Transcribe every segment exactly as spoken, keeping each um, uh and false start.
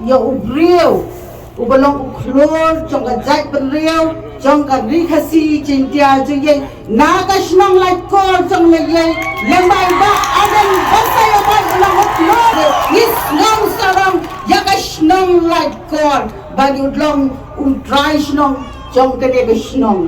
Ïa u briew uba long u khlur jong ka jaitbynriew jong ka Ri Khasi Jaiñtia jong ngi, na ka shnong Laitkor jong ngi, lem bad i Bah Ardent Basaiawmoit u long u khlur. Ngi sngew sarong ïa ka shnong Laitkor ba ngi u long u trai shnong jong kane ka shnong.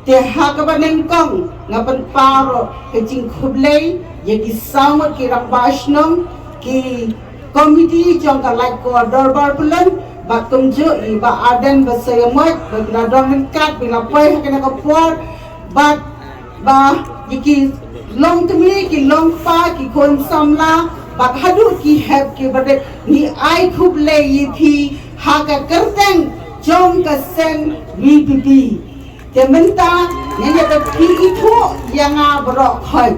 Te ha kaba nyngkong nga pynpaw ka jingkhublei ïa ki saw ngut ki rangbah shnong, ki komiti jong ka Laitkor Dorbar Pyllun, bad kumjuh i Bah Ardent Basaiawmoit ba ki la don ryngkat, ba ki la poi ha kane ka por, bad ba ïa ki longkmie ki longkpa ki khun samla bad haduh ki hep ki barit, ngi ai khublei ïa phi ha ka kyrteng jong ka seng V P P. Te mynta ngan ïa phi ithuh ïa nga baroh khoit.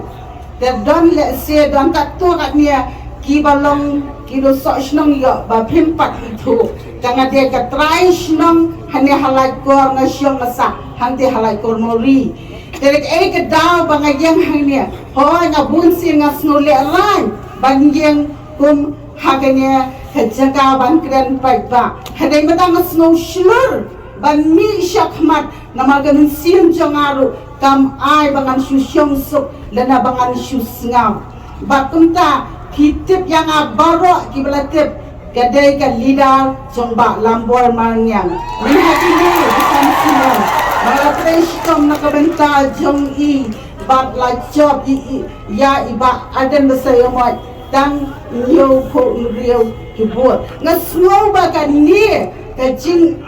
Te don lehse don katto katne kiba long ki dei soh shnong ïoh ba phim pat ithuh. Te nga dei ka trai shnong hangne ha Laitkor, nga shong nga sah hangte ha Laitkor Mawri. Te dei kaei ka daw ba nga ïeng hangne? Hooid, nga bun sien nga sngew lehraiñ ban ïeng kum ha kane ka jaka ban kren paidbah. Hynrei mynta nga sngew shlur ban mih shakhmat namar ka mynsiem jong nga ruh kam ai ba ngan shu shong suk lane ba ngan shu sngap. Bad kumta phi tip ïa nga baroh kiba la tip, ka dei ka leader jong Bah Lambor Marngiang. Mynta ha kine ki san snem ba la trei shitom na ka bynta jong i bad la jop i, i, ïa i Bah Ardent Basaiawmoit tang hynñiewphew hynriew ki vote. Nga sngew ba kane ka jing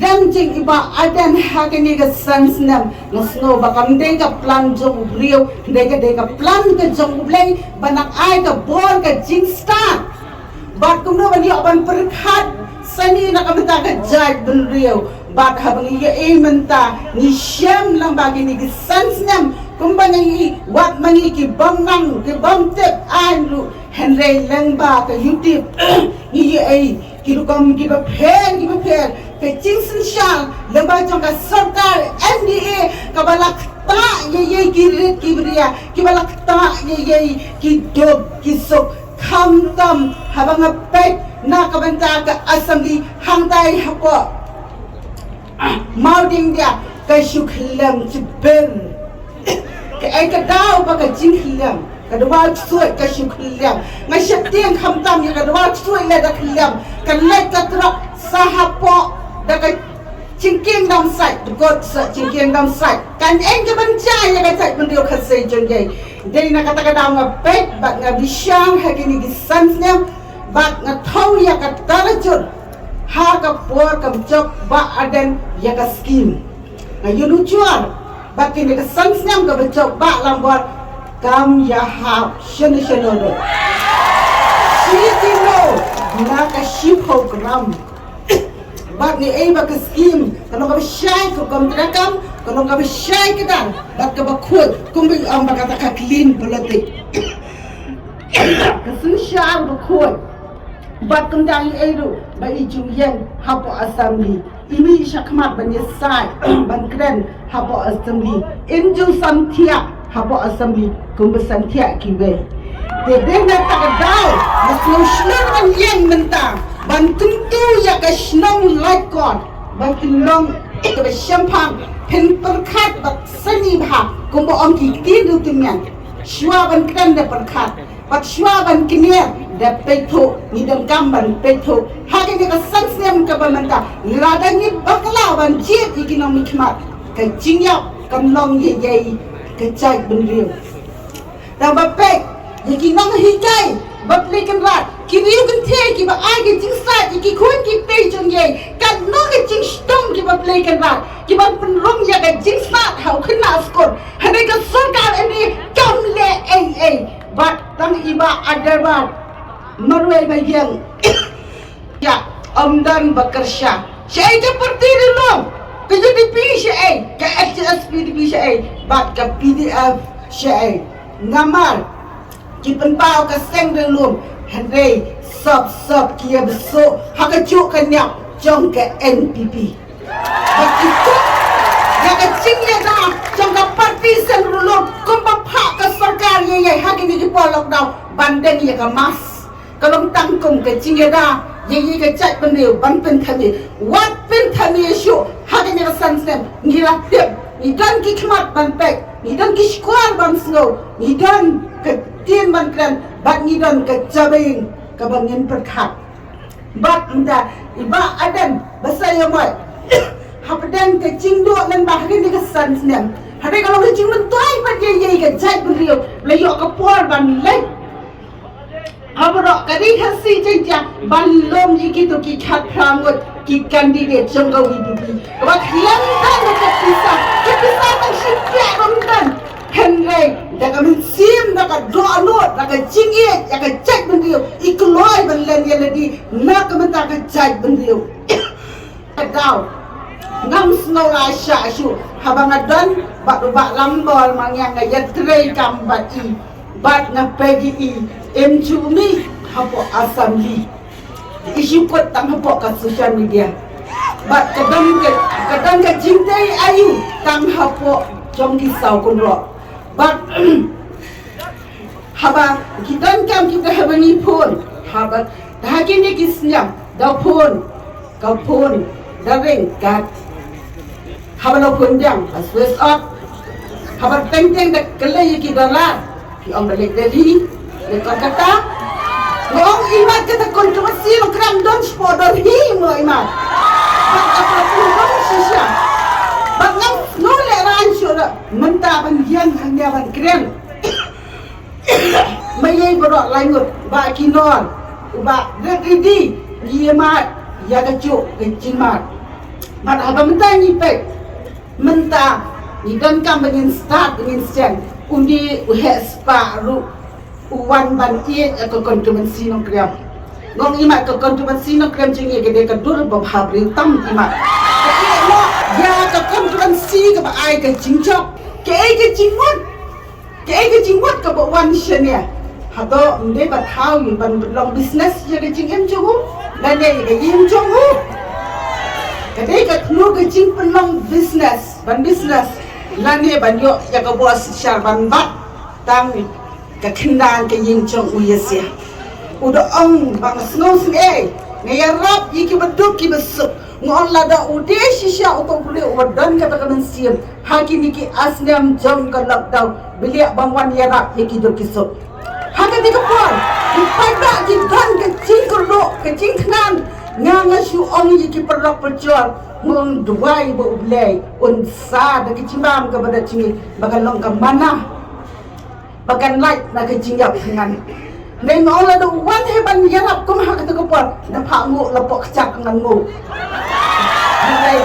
dang jing i Bah Ardent ha kane ka san snem, nga sngew ba kam dei ka plan jong u briew, dei ka, dei ka plan ka jong U Blei ban ai ka bor ka jingstad. Bad kumno ban ïoh ban pyrkhat sani na ka bynta ka jaitbynriew. Bad haba ngi ïohi mynta ngi shem lang ba kine ki san snem kumba ngi, wat ma ngi ki bym nang ki bym tip aiñ ruh, hynrei lyngba ka YouTube ngi ïohi ki rukom kiba pher kiba pher, ka jingsynshar lyngba jong ka sorkar N D A kaba la ktah ïa ïa ki rit ki bria, kiba la ktah ïa ïa ki duk ki suk. Khamtam haba nga peit na ka bynta ka assembly hangtai hapoh Mawdiangdia ka shu khyllem jubir. Kaei ka daw ba ka jingkhyllem? Ka Dwar Ksuid ka shu khyllem. Nga sheptieng khamtam ïa ka Dwar Ksuid leh da khyllem. Ka leit ka trok sa hapoh da ka jingkieng dam sait, dkot sa jingkieng dam sait. Kan eng ka ban jia ïa ka jaitbynriew Khasi jong ngi. Dei na kata ka daw nga peit bad nga bishar ha kine ki san snem bad nga thaw ïa ka tarajur ha ka por kam jop Bah Ardent ïa ka skim. Nga ïoh nujor bad kine ka san snem kaba jop Bah Lambor kam ïahap shano shano ruh. Shi kilo na ka shiphew gram. Bad ngi ei ba ka skim ka long kaba shai ka rukom treikam, ka long kaba shai ka dang bad kaba khuid, kumba ong ba kata ka clean politic. Ka synshar ba khuid. Bad kumta ngi ei ruh ba i ju ïeng hapoh assembly. I mih shakhmat ban ïasaid ban kren hapoh assembly. In ju samthiah hapoh assembly kumba samthiah kiwei. Te dei na kata ka daw nga sngew shlur ban ïeng mynta ban kyntu ïa ka shnong Laitkor ba phin long kaba shemphang, phin pyrkhat bad sani bha kumba ong ki ktien u tymmen. Shuwa ban kren da pyrkhat bad shuwa ban kner da peit thuh, ngi donkam ban peit thuh. Ha kane ka san snem kaba mynta lada ngi bakla ban jied ïa ki nongmihkhmat, ka jingïap kan long ïa ïa ka jaitbynriew. Tang ba peit ïa ki nonghikai ba plie kynrad, ki riew kynthei kiba ai ka jingstad ïa ki khun ki kti jong ngi, katno ka jingshitom kiba plie kynrad, kiba pynrung ïa ka jingstad ha u khynnah skul. Hynrei ka sorkar India kam leh ei ei. Bad tang i Bah Adelbert marwei ba ïeng. Ïa, ym don ba kyrshan. Shaei ka parti ri lum? Ka U D P shaei, ka H S P D P shaei, bad ka P D F shaei? Namar ki pynpaw ka seng ri lum, hynrei sop sop ki ïa bsuh ha ka juk ka niap jong ka N P P. Bad ki tuh ïa ka jingïada jong ka parti seng ri lum kumba phah ka sorkar ïa ïa ha kine ki por lockdown ban deng ïa ka mask. Ka long tang kum ka jingïada Ïa ïa ka jaitbynriew ban pynthame, wat pynthame shuh. Ha kane ka san snem ngi la tip, ngi don ki khmat ban peit, ngi don ki shkor ban sngew, ngi don ka ktien ban kren, bad ngi don ka jabieng kaba ngin pyrkhat. Bad mynta i Bah Ardent ba sa ïa moi hapdeng ka jingduh lyngba ha kane ka san snem, hynrei ka long ka jingmyntoi pat ïa ïa ka jaitbynriew, la ïoh ka por ban leit ha baroh ka ri Khasi Jaiñtia ban lum ïa kito ki khatphra ngut ki candidate jong ka V P P. Kaba khlem don ka pisa, ka pisa tang shiphiah ruh ym don. Hynrei da ka mynsiem, da ka dohnud, da ka jingïeit ïa ka jaitbynriew, i kloi ban len ïa lade na ka bynta ka jaitbynriew. Ka daw ngam sngewlai shah shuh haba nga don bad u Bah Lambor Mangiang, nga ïatrei kam bad i, bad nga peit ïa i im ju mih hapoh Assembly. I shu kut tang hapoh ka social media. Bad ka don ka, ka don ka jingtei aïu tang hapoh jong ki saw kynroh. Bad haba ki donkam kita haba ngi phone, haba ha kine ki snem da phone, ka phone da ring kat. Haba la phone biang, ka switch off. Haba teng teng da kylli ïa ki dollar, ki ong ba leit Delhi, leit Kolkata. Nga ong i mat, kata controversy ruh khlem don shapoh Delhi mo i mat. Bad ka phone ruh shisha. Bad ngam sngewlehrain shuh ruh mynta ban ïeng hangne ban kren. Maiei baroh lai ngut, Bah Kinor, u Bah Red Ridi, ngi ïa mad ïa kajuh ka jingmad. Bad haba mynta ngi peit, mynta ngi donkam ba ngin stad, ba ngin seng. Une u heh spah ruh u wan ban ïeit ïa ka controversy Nongkrem. Nga ong i mat, ka controversy Nongkrem jong ngi ka dei ka dur ba bha briew tam i mat. Ka ïeit noh ïa ka controversy kaba ai ka jingjop. Kaei ka jingmut? Kaei ka jingmut kaba wan shane? Hato ym dei ba thaw ïa ban pynlong business ïa ka jingim jong u, lane ïa ka ïing jong u? Ka dei ka thmu ka jingpynlong business, ban business, lane ban ïoh ïa ka bor synshar ban bat tang ka khyndang ka ïing jong u ïa sia. U da ong ba nga sngewsynei, nga ïarap ïa kiba duk kiba suk. Nga ong lada u dei shisha uto u briew uba don kata ka mynsiem ha kine ki ar snem jong ka lockdown, belieh bym wan ïarap ïa ki duk ki suk. Ha kane ka por ki paidbah ki don ka jingkyrduh, ka jingkyrmen. Nga, nga shu ong ïa ki paralok parajor, nga ong duwai ba U Blei un sa da ka jingbam kaba da jingim ba kan long ka mana ba kan lait na ka jingïap jingman. Nga ong lada u wan hi ban ïarap kum ha kata ka por, da phah nguh la poh kjat ngan nguh. Hynrei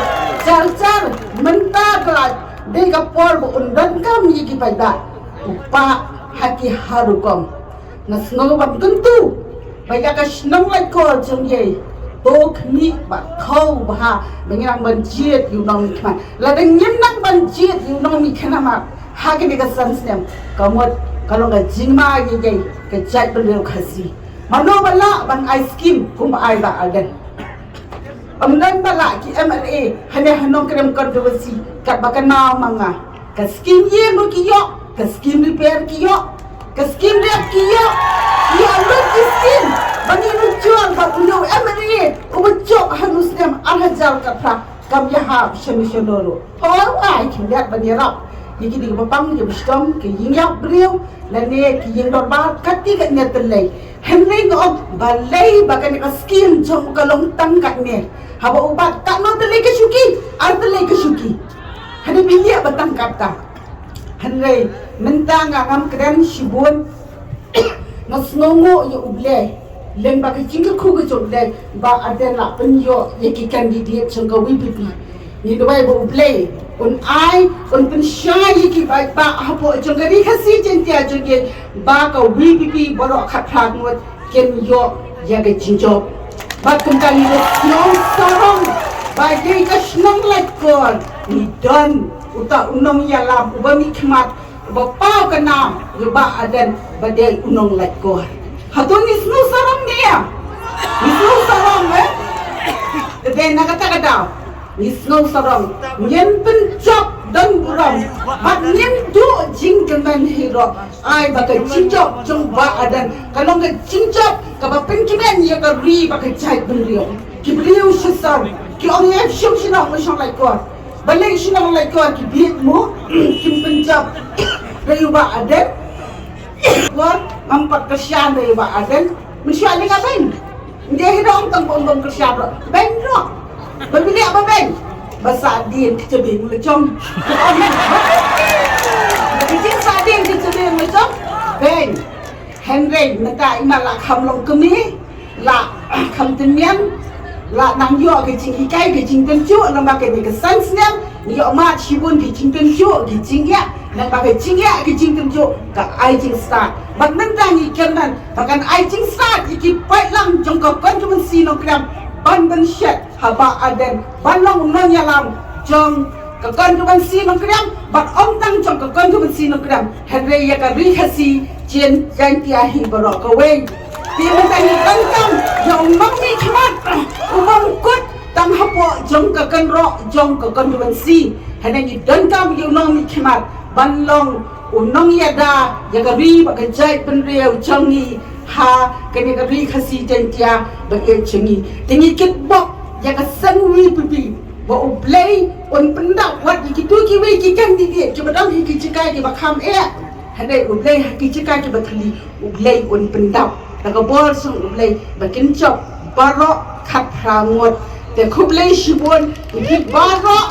jar jar mynta ka la dei ka por ba un donkam ïa ki paidbah. U pah ha ki ha rukom. Nga sngew bad kyntu ba ïa ka shnong Laitkor jong ngi to khmih bad thaw bha ba ngi nang ban jied ïa u nongmihkhmat. Lada ngim nang ban jied ïa u nongmihkhmat ha kane ka san snem, ka mut ka long ka jingma ïa ngi ka jaitbynriew Khasi. Mano ba lah ban ai skim kumba ai Bah Ardent? Ym don ba lah ki M L A hane ha Nongkrem controversy katba ka naw ma nga. Ka skim ïing ruh ki ïoh, ka skim repair ki ïoh, ka skim rep ki ïoh. Ki ïoh lut ki skim ba ngi nujor ba u M L A uba jop ha u snem ar hajar khatphra kam ïahap shano shano ruh. Hooid, ai khyndiat ban ïarap ïa kine kiba pang, kiba shitom, ki ïing ïap briew lane ki ïing dorbar, kati katne tylli. Hynrei nga ong balei ba kane ka skim jong u ka long tang katne? Haba u bat katno tylli ka shuki, ar tylli ka shuki. Hynrei phi ïa ba tang kata. Hynrei mynta nga ngam kren shibun. Nga sngewnguh ïa U Blei lyngba ka jingkyrkhu ka jong U Blei ba Ardent la pynïoh ïa ki candidate jong ka V P P. Ngi duwai ba U Blei un ai, un pynshai ïa ki paidbah hapoh jong ka ri Khasi Jaiñtia jong ngi ba ka V P P baroh khatphra ngut kin ïoh ïa ka jingjop. Bad kumta ngi la sngew sarong ba ïa ka shnong Laitkor ngi don uta u nongïalam uba mihkhmat, uba paw ka nam ïa Bah Ardent ba dei u nong Laitkor. Hato ngi sngew sarong ne ïa? Ngi sngew sarong, eh? Te dei na kata ka daw ngi sngew sarong. Ngin pynjop Don burom. Bad ngim duh jingkmen hi ruh. Ai ba ka jingjop jong Bah Ardent ka long ka jingjop kaba pynkmen ïa ka ri bad ka jaitbynriew. Ki briew shisha ki ong ïa shong shnong, shong Laitkor. Balei shnong Laitkor ki bieit mo? Kim pynjop da u Bah Ardent. Kor ngam pat kyrshan da u Bah Ardent. Mynshuwa lynga beiñ. Nde hi dong tang bom bom kyrshan ruh. Beiñ ruh. Ba bili ba beiñ. Ba sa dien ki chabi mu la jong. Ki jing sa dien ki chabi mu la jong. Beiñ. Hynrei mynta i ma la kham long kmie, la kham tynmian, la nang ïoh ka jinghikai ka jingtynjuh, nang ba ka ni ka san snem ngi ïoh mad shibun ka jingtynjuh ka jingïa, nang ba ka jingïa ka jingtynjuh ka ai jingstad. Bad mynta ngi kyrmen ba kan ai jingstad ïa ki paidlang jong ka constituency Nongkrem ban pynshet ha Bah Ardent ban long u nongïalam jong ka constituency Nongkrem bad ym tang jong ka constituency Nongkrem hynrei ïa ka ri Khasi Jaintia hi baroh kawei. Te mynta ngi donkam ïa u nongmihkhmat u bym kut tang hapoh jong ka kynroh jong ka constituency. Hynrei ngi donkam ïa u nongmihkhmat ban long u nongïada ïa ka ri bad ka jaitbynriew jong ngi ha kane ka ri Khasi Jaintia ba ïeit jong ngi. Te ngi kitbok ïa ka seng VPP ba U Blei un pyndap wat ïa kitu kiwei ki candidate kiba dang hi ki jaka kiba kham eh. Hynrei U Blei ha ki jaka kiba thylli U Blei un pyndap da ka bor jong U Blei ba kin jop baroh khatphra ngut. Te khublei shibun ïa ki baroh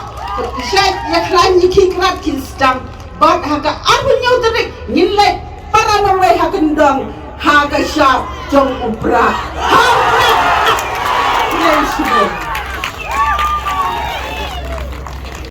ki shait ïa khlaiñ ïa ki krat ki sdang. Bad ha ka arphew hynñiew tarik ngin leit para marwei ha kyndong ha ka shap jong u Prah. Ha u Prah. Khublei shibun.